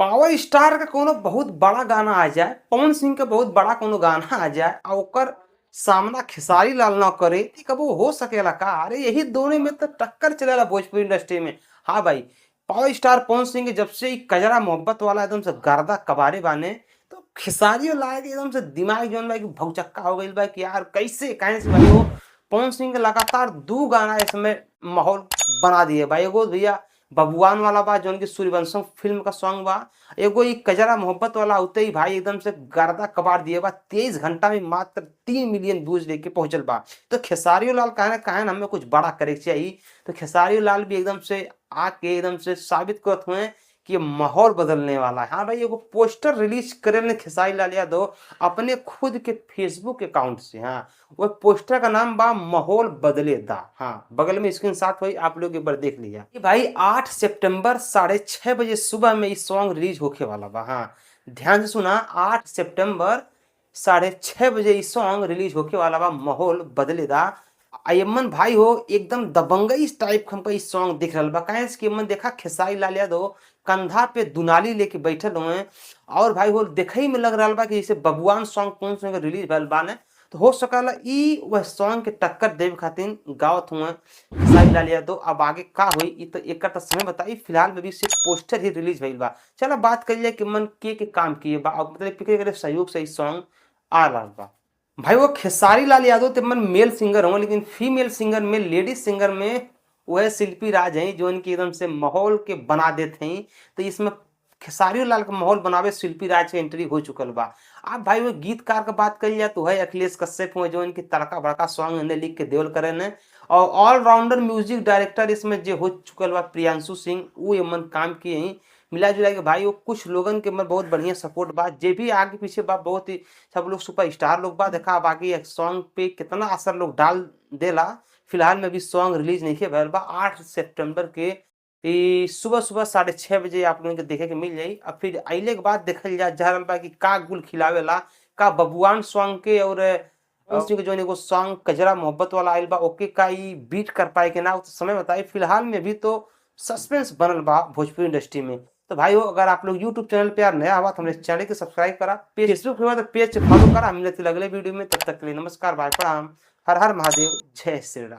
Power star का कोनो बहुत बड़ा गाना आ जाए, पवन सिंह का बहुत बड़ा कोनो गाना आ जाए और ओकर सामना खेसारी लाल ना करे, ई कबो हो सकेला का? अरे यही दोनों में तो टक्कर चलेला भोजपुरी इंडस्ट्री में। हाँ भाई, पावर स्टार पवन सिंह के जब से ई कजरा मोहब्बत वाला एकदम से गर्दा कबारे बाने, तो खेसारी लाल के एकदम से दिमाग जौन बा कि भौचक्का हो गइल बा कि यार कैसे काहे से भाई वो पवन सिंह के लगातार दू गाना इसमें माहौल बना दिए बा। एगो भैया बबुआन वाला बा जौन की सूर्यवंशम फिल्म का सॉन्ग बा, एगो ई कजरा मोहब्बत वाला होते ही भाई एकदम से गर्दा कबार दिए बा। 23 घंटा में मात्र 3 मिलियन व्यूज लेके पहुंचल बा। तो खेसारी लाल काहे ना काहे हमें कुछ बड़ा करे के चाहिए। तो खेसारी लाल भी एकदम से आके एकदम से साबित करत हुए कि माहौल बदलने वाला है। हाँ भाई, एगो पोस्टर रिलीज करे खेसारी लाल यादव अपने खुद के फेसबुक अकाउंट से। हाँ, वो पोस्टर का नाम बा माहौल बदले दा। हाँ, बगल में स्क्रीन शॉट हुई, आप लोग एक बार देख लिया। भाई 8 सितंबर 6:30 बजे सुबह में ये सॉन्ग रिलीज होखे वाला बा। हाँ, ध्यान से सुना, 8 सितंबर 6:30 बजे ये सॉन्ग रिलीज होखे वाला बा माहौल बदले दा। अयमन भाई हो एकदम दबंगई टाइप हमको इस सॉन्ग दिख रहा बा। काहे कि मन देखा खेसारी लाल यादव कंधा पे दुनाली लेके बैठल हुए और भाई हो देखे ही में लग रहा बा कि जैसे बबुआन सॉन्ग कौन सॉन्ग रिलीज भइल बा ने, तो हो सकला ई वह सॉन्ग के टक्कर देवे खातिर गावत हुए खेसारी लाल यादव। अब आगे का होई ई तो एकर तो समय बताई, फिलहाल में भी सिर्फ पोस्टर ही रिलीज भइल बा। चलो बात कर लिया कि मन के काम किए बा, मतलब के सहयोग से ई सॉन्ग आ रहा बा। भाई वो खेसारी लाल यादव तो मन मेल सिंगर हो, लेकिन फीमेल सिंगर में, लेडीज सिंगर में वह शिल्पी राज हैं जो इनके एकदम से माहौल के बना देते हैं। तो इसमें खेसारी लाल का माहौल बनावे शिल्पी राज के एंट्री हो चुकल बा। अब भाई वो गीतकार का बात कर लिया तो है अखिलेश कश्यप हुए जो इनकी तड़का भड़का सॉन्ग इन्हें लिख के देवल करे ने, और ऑलराउंडर म्यूजिक डायरेक्टर इसमें जो हो चुकल बा प्रियांशु सिंह, वो ये मन काम किए हैं। मिला जुला के भाई वो कुछ लोगन के मन बहुत बढ़िया सपोर्ट बा, जे भी आगे पीछे बा बहुत ही सब लोग सुपर स्टार लोग बा। देखा अब आगे एक सॉन्ग पे कितना असर लोग डाल देला। फिलहाल में भी सॉन्ग रिलीज नहीं भइल बा। 8 सितंबर के सुबह सुबह 6:30 बजे आप लोगन के देखे के मिल जाई। अब फिर अइले के बाद देखल जा रहल बा कि का गुल खिलावेला, का बबुआन सॉन्ग के और जो एगो सॉन्ग कजरा मोहब्बत वाला आइल बा ओके का ई बीट कर पाए के ना, तो समय बताई। फिलहाल में भी तो सस्पेंस बनल बा भोजपुरी इंडस्ट्री में। तो भाई हो अगर आप लोग यूट्यूब चैनल पे यार नया हुआ तो हमारे चैनल के सब्सक्राइब करा, फेसबुक पे हुआ तो पेज फॉलो करा। मिलते अगले वीडियो में, तब तक के लिए नमस्कार, बाय, प्रणाम, हर हर महादेव, जय श्री राम।